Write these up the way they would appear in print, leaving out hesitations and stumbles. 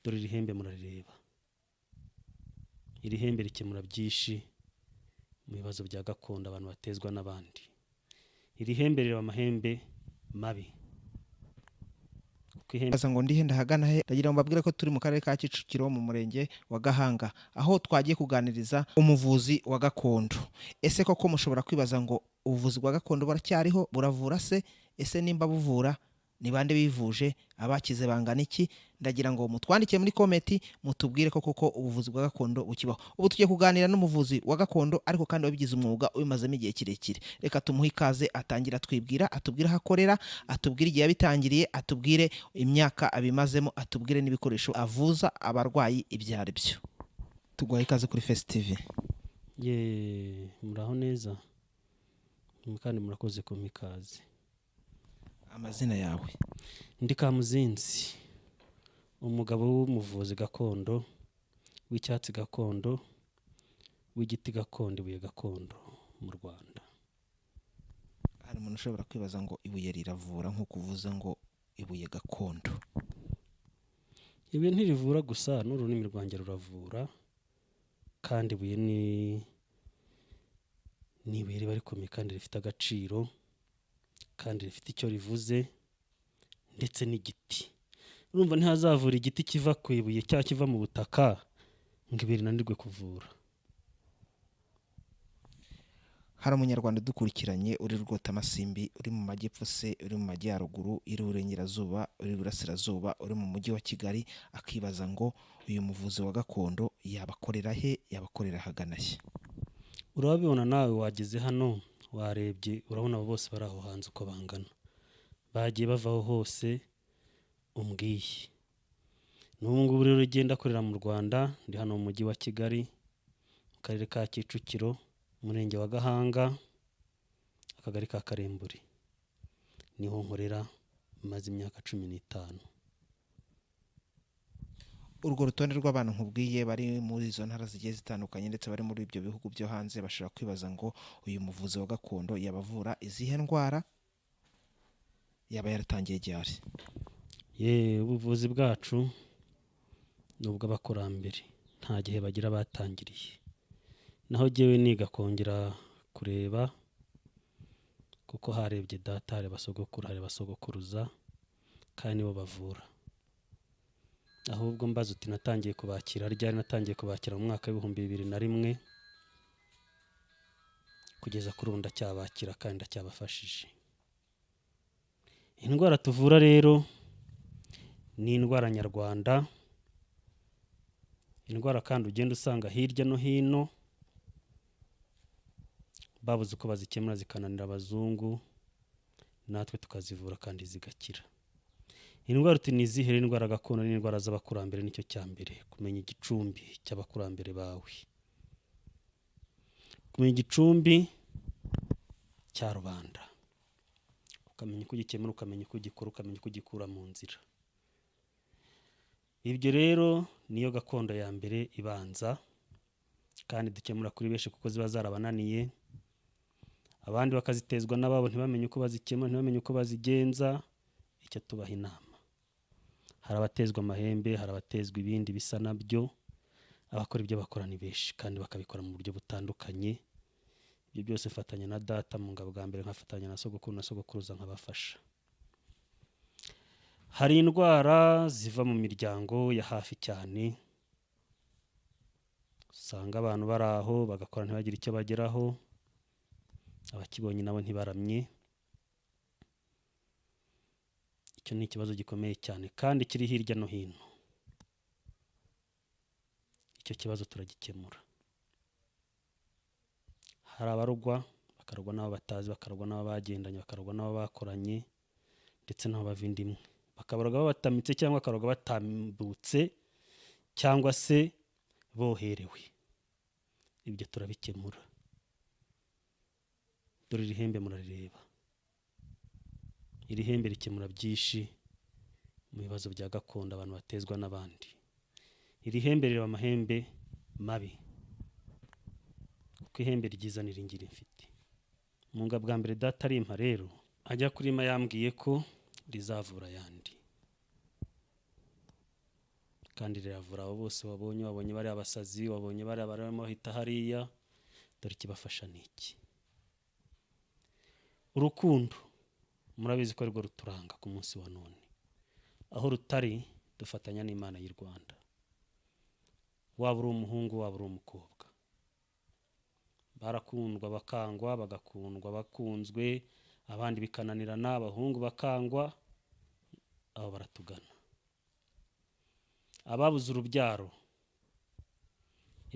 Dore iri hembe murarireba. Iri hembe rikemura byinshi mu bibazo bya gakondo abantu batezwa n'abandi. Iri hembe rireba amahembe mabi. Kuko ihembe Baza ngo ndihe, ndahagana he? Ndagira ngo mbabwire ko turi mu karere ka Kicukiro, mu murenge wa Gahanga, aho twagiye kuganiriza umuvuzi wa gakondo. Ese koko mushobora kwibaza ngo ubuvuzi bwa gakondo buracyariho? Buravura se? Ese nimba buvura, ni bande bivuje? Abakize bangana iki? Ndagira ngo mutwandike muri comment, mutubwire ko koko ubuvuzi bwa gakondo bukibaho. Ubu tugiye kuganira n'umuvuzi wa gakondo, ariko kandi wabigize umwuga, ubimazemo igihe kirekire. Reka tumuhe ikaze, atangira atwibwira, atubwire aho akorera, atubwire igihe yabitangiriye, atubwire imyaka abimazemo, atubwire n'ibikoresho avuza abarwayi ibyo ari byo. Tuguhaye ikaze kuri Face TV. Ye, muraho neza kandi murakoze kumpa ikaze. Amazina yawe? Ndi Kamuzinzi, umugabo w'umuvuzi gakondo, w'icyatsi gakondo, w'igiti gakondo, ibuye gakondo mu Rwanda. Hari umuntu ushobora kwibaza ngo ibuye riravura, nk'uko uvuze ngo ibuye gakondo? Ibuye ntirivura gusa, n'ururimi rwanjye ruravura. Kandi ibuye ni ibuye riba rikomeye kandi rifite agaciro kandi rifite icyo rivuze, ndetse n'igiti. Urumva ntihazavura igiti kiva ku ibuye cyangwa kiva mu butaka ngo ibuye rinanirwe kuvura. Hari umunyarwanda udukurikiranye uri Rwotamasimbi, uri mu majyepfo se, uri mu majyaruguru, uri iburengerazuba, uri iburasirazuba, uri mu mujyi wa Kigali, akibaza ngo uyu muvuzi wa gakondo yabakorera he, yabakorera ahagana he? Urabibona nawe, wageze hano, warebye, urabona abo bose bari aho hanze uko bangana, bagiye bavaho hose umbwiye. N'ubu ngubu rero ugenda akorera mu Rwanda, ndi hano mu mujyi wa Kigali, mu karere ka Kicukiro, umurenge wa Gahanga, akagari ka Karembure, niho nkorera, maze imyaka 15. Urwo rutonde rw'abantu nkubwiye bari muri izo ntara zigiye zitandukanye, ndetse bari muri ibyo bihugu byo hanze, bashobora kwibaza ngo uyu muvuzi wa gakondo yabavura izihe ndwara, yaba yaratangiye ryari? Ye, ubuvuzi bwacu ni ubw'abakurambere, nta gihe bagira batangiriye. Naho jyewe niga kongera kureba, kuko harebye data, hareba sogokuru, hareba sogokuruza, kandi nibo bavura. Ahubwo mbaza uti natangiye kubakira ryari? Natangiye kubakira mu mwaka w'2001, kugeza kuri ubu ndacyabakira kandi ndacyabafashije. Indwara tuvura rero ni indwara nyarwanda, indwara kandi ugenda usanga hirya no hino babuze uko bazikemura, zikananira abazungu, natwe tukazivura kandi zigakira. Indwara uti ni izihe? Indwara gakondo n'indwara z'abakurambere. Nicyo cya mbere, kumenya igicumbi cy'abakurambere bawe, kumenya igicumbi cya rubanda, ukamenya uko ugikemura, ukamenya uko ugikora, ukamenya uko ugikura mu nzira. Ibyo rero niyo gakondo ya mbere ibanza, kandi dukemura kuri benshi kuko ziba zarabananiye, abandi bakazitezwa n'ababo, ntibamenye uko bazikemura, ntibamenye uko bazigenza. Icyo tubaha inama, hari abatezwa amahembe, hari abatezwa ibindi bisa nabyo. Abakora ibyo bakora ni benshi kandi bakabikora mu buryo butandukanye. Ibyo byose mfatanya na data mu ngabo bwa mbere, nkafatanya na sogokuru na sogokuruza, nkabafasha. Hari indwara ziva mu miryango ya hafi cyane, usanga abantu bari aho bagakora ntibagire icyo bageraho, abakibonye nabo ntibaramye. Icyo ni ikibazo gikomeye cyane kandi kiri hirya no hino. Icyo kibazo turagikemura. Hari abarogwa, bakarogwa n'abo batazi, bakarogwa n'abo bagendanye, bakarogwa n'abo bakoranye, ndetse n'abo bava inda imwe, bakabaroga babatamitse cyangwa bakaroga batambutse cyangwa se boherewe. Ibyo turabikemura. Dore iri hembe murarireba. Iri hembe rikemura byinshi mu bibazo bya gakondo abantu batezwa n'abandi. Iri hembe rireba amahembe mabi, kuko ihembe ryiza niringira mfite. Mu nga bwa mbere data arimpa rero, ajya kurima yambwiye ko rizavura ayandi, Kandi riravura abo bose wabonye, wabonye bari abasazi, wabonye bari abarimo bahita hariya, dore ikibafasha ni iki. Urukundo murabizi ko arirwo ruturanga ku munsi wa none, aho rutari dufatanya n'Imana y'u Rwanda, waba uri umuhungu waba uri umukobwa, barakundwa bakangwa, bagakundwa bakunzwe, abandi bikananirana, abahungu bakangwa, abo baratugana. Ababuze urubyaro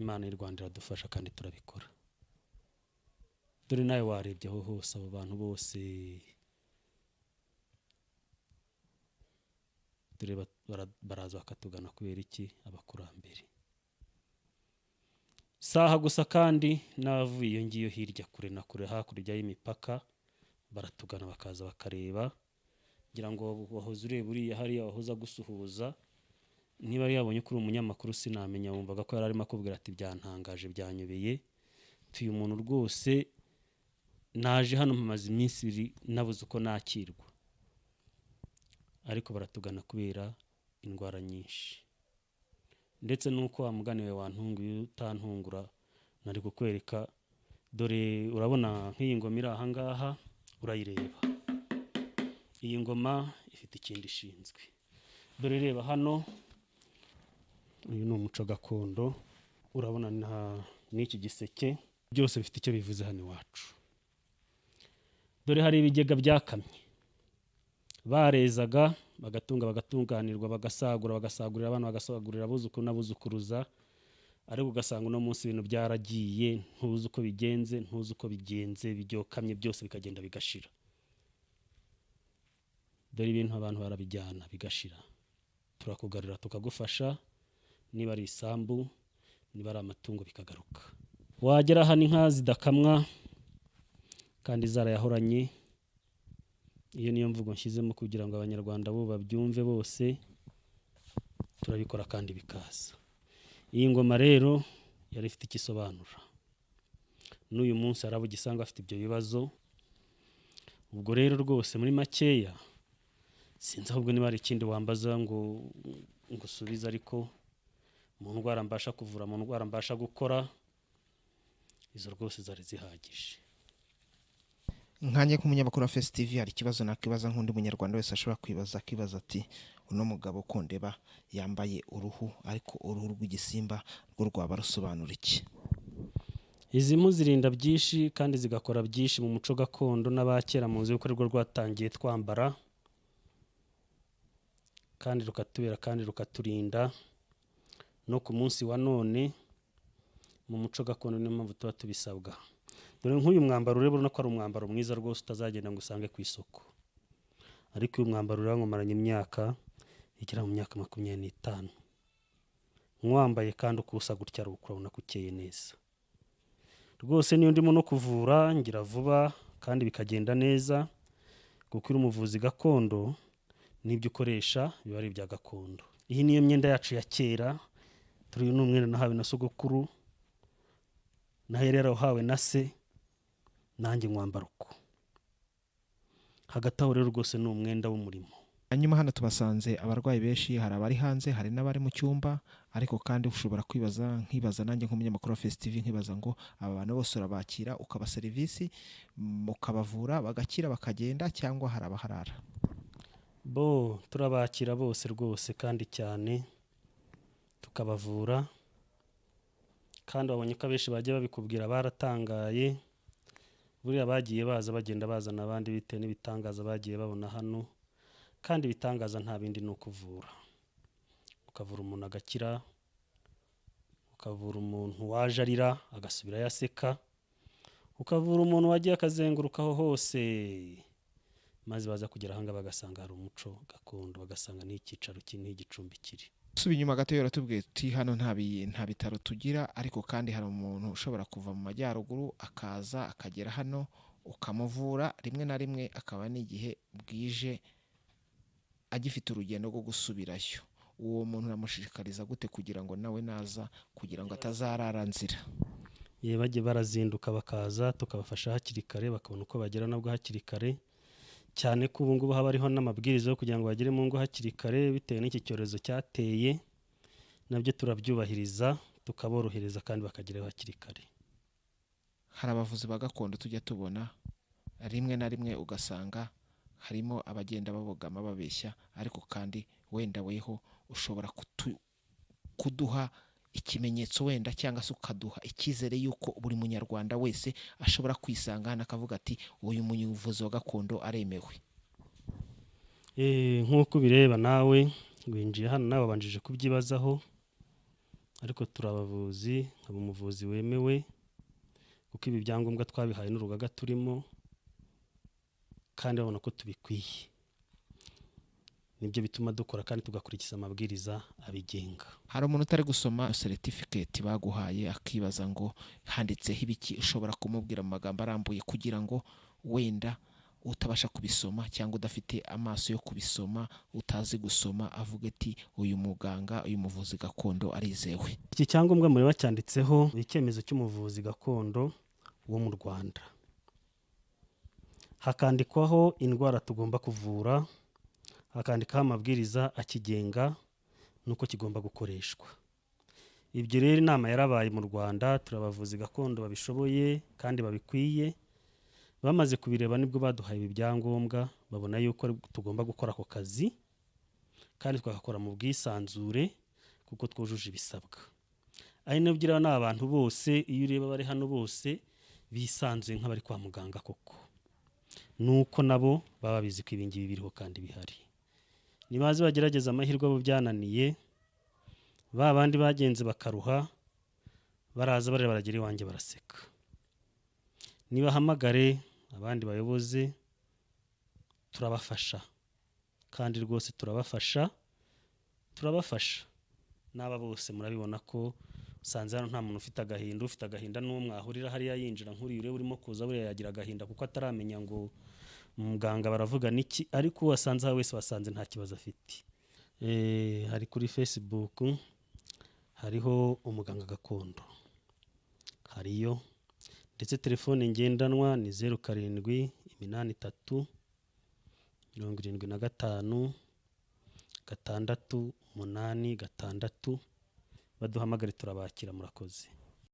Imana y'u Rwanda iradufasha kandi turabikora. Dore nawe warebye aho hose abo bantu bose dore baraza bakatugana kubera iki? Abakurambere. Saha gusa kandi n'abavuye iyo ngiyo hirya kure na kure hakurya y'imipaka baratugana bakaza bakareba, ngira ngo wahoze ureba uriya hariya wahoze agusuhuza, niba yabonye ko uri umunyamakuru sinamenya, wumvaga ko yari arimo akubwira ati byantangaje byanyobeye, tuyu muntu rwose naje hano mpamaze iminsi ibiri nabuze uko nakirwa. Ariko baratugana kubera indwara nyinshi, ndetse nuko wa mugani we wantunguye utantungura nari kukwereka. Dore urabona nk'iyi ngoma iri aha ngaha, urayireba iyi ngoma ifite ikindi ishinzwe. Dore reba hano, uyu ni umuco gakondo, urabona n'iki giseke, byose bifite icyo bivuze hano iwacu. Dore hari ibigega byakamye, barezaga bagatunga bagatunganirwa, bagasagura bagasagurira abana, bagasagurira abuzukuru n'abuzukuruza, ariko ugasanga uno munsi ibintu byaragiye, ntuzi uko bigenze, ntuzi uko bigenze, byokamye byose bikagenda bigashira. Dore ibintu abantu barabijyana bigashira, turakugarura tukagufasha, niba ari isambu niba ari amatungo bikagaruka. Wagera hano inka zidakamwa kandi zarayahoranye, iyo niyo mvugo nshyizemo kugira ngo abanyarwanda bo babyumve bose, turabikora kandi bikaza. Iyi ngoma rero yari ifite ikisobanura, n'uyu munsi hari abo ugisanga bafite ibyo bibazo. Ubwo rero rwose muri makeya sinzi ahubwo niba hari ikindi wambaza ngo ngusubize, ariko mu ndwara mbasha kuvura, mu ndwara mbasha gukora, izo rwose zari zihagije. Nkanjye nk'umunyamakuru wa Face TV hari ikibazo nakwibaza nk'undi munyarwanda wese ashobora kwibaza, akibaza ati uno mugabo kondeba yambaye uruhu, ariko uruhu rw'igisimba rwo rwaba rusobanura iki? Izi mpu zirinda byinshi kandi zigakora byinshi mu muco gakondo n'abakera muzi yuko arirwo rwatangiye twambara, kandi rukatubera kandi rukaturinda no ku munsi wa none mu muco gakondo, niyo mpamvu tuba tubisabwa. Dore nk'uyu mwambaro ureba urabona ko ari umwambaro mwiza rwose utazagenda ngo usange ku isoko, ariko uyu mwambaro ureba ngo umaranye imyaka igera mu myaka 25, nkwambaye kandi ukusa gutya ari uko urabona ko ukeye neza rwose. Niyo ndimo no kuvura ngira vuba kandi bikagenda neza, kuko uri umuvuzi gakondo n'ibyo ukoresha biba ari ibya gakondo. Iyi niyo myenda yacu ya kera, turi n'umwenda nahawe na sogokuru, naho yari yarahawe na se, nanjye nkwambara uko. Hagati aho rero rwose ni umwenda w'umurimo. Hanyuma hano tubasanze abarwayi benshi, hari abari hanze, hari n'abari mu cyumba, ariko kandi ushobora kwibaza, nkibaza nanjye nk'umunyamakuru wa Face TV nkibaza ngo aba bantu bose urabakira ukaba serivisi, ukabavura bagakira bakagenda, cyangwa hari abaharara? Bo turabakira bose rwose kandi cyane, tukabavura, kandi wabonye ko abenshi bajya babikubwira baratangaye, buriya bagiye baza bagenda bazana abandi bitewe n'ibitangaza bagiye babona hano, kandi ibitangaza nta bindi ni ukuvura. Ukavura umuntu agakira, ukavura umuntu waje arira agasubira yaseka, ukavura umuntu wagiye akazengurukaho hose, maze baza kugera ahanga bagasanga hari umuco gakondo, bagasanga n'icyicaro n'igicumbi kiri. Subi inyuma gato yaratubwiye tuti hano nta bitaro tugira, ariko kandi hari umuntu ushobora kuva mu majyaruguru akaza akagera hano ukamuvura, rimwe na rimwe akaba n'igihe bwije agifite urugendo rwo gusubirayo. Uwo muntu uramushishikariza gute kugira ngo nawe naza, kugira ngo atazarara nzira? Ye bajye barazinduka bakaza tukabafasha hakiri kare, bakabona uko bagera nabwo hakiri kare, cyane ko ubu ngubu haba hariho n'amabwiriza yo kugira ngo bagere mu ngo hakiri kare bitewe n'iki cyorezo cyateye. Nabyo turabyubahiriza, tukaborohereza kandi bakageraho hakiri kare. Hari abavuzi ba gakondo tujya tubona rimwe na rimwe ugasanga harimo abagenda babogama babeshya, ariko kandi wenda weho ushobora kuduha ikimenyetso wenda cyangwa se ukaduha icyizere yuko buri munyarwanda wese ashobora kwisanga hano akavuga ati uyu muvuzi wa gakondo aremewe. Nk'uko ubireba nawe winjiye hano nawe wabanjije kubyibazaho, ariko turi abavuzi, nkaba umuvuzi wemewe kuko ibi byangombwa twabihaye n'urugaga turimo kandi babona ko tubikwiye. Nibyo bituma dukora kandi tugakurikiza amabwiriza abigenga. Hari umuntu utari gusoma certificate baguhaye akibaza ngo handitseho ibiki, ushobora kumubwira mu magambo arambuye kugira ngo wenda utabasha kubisoma cyangwa udafite amaso yo kubisoma, utazi gusoma, avuga ati uyu muganga, uyu muvuzi gakondo arizewe. Iki cyangombwa mureba cyanditseho icyemezo cy'umuvuzi gakondo wo mu Rwanda, hakandikwaho indwara tugomba kuvura, hakandikaho amabwiriza akigenga n'uko kigomba gukoreshwa. Ibyo rero inama yarabaye mu Rwanda, turi abavuzi gakondo babishoboye kandi babikwiye. Bamaze kubireba nibwo baduhaye ibi byangombwa, babona yuko tugomba gukora ako kazi kandi twagakora mu bwisanzure kuko twujuje ibisabwa. Ari nabyo rero ni abantu bose iyo ureba bari hano bose bisanzuye nk'abari kwa muganga koko, nuko nabo baba babizi ko ibi ngibi biriho kandi bihari. Nibaze bagerageza amahirwe abo byananiye, ba bandi bagenze bakaruha baraza bareba baragera iwanjye baraseka. Nibahamagare abandi bayobozi, turabafasha kandi rwose turabafasha. N'aba bose murabibona ko usanze hano nta muntu ufite agahinda. Ufite agahinda n'uwo mwahurira hariya yinjira nk'uriya ureba urimo kuza, buriya yagira agahinda kuko ataramenya ngo muganga baravuga niki, ariko uwasanze aha wese wasanze nta kibazo afite. Hari kuri Facebook hariho umuganga gakondo, hariyo ndetse telefone ngendanwa ni 07 83 75 6 8 6. Baduhamagare turabakira. Murakoze.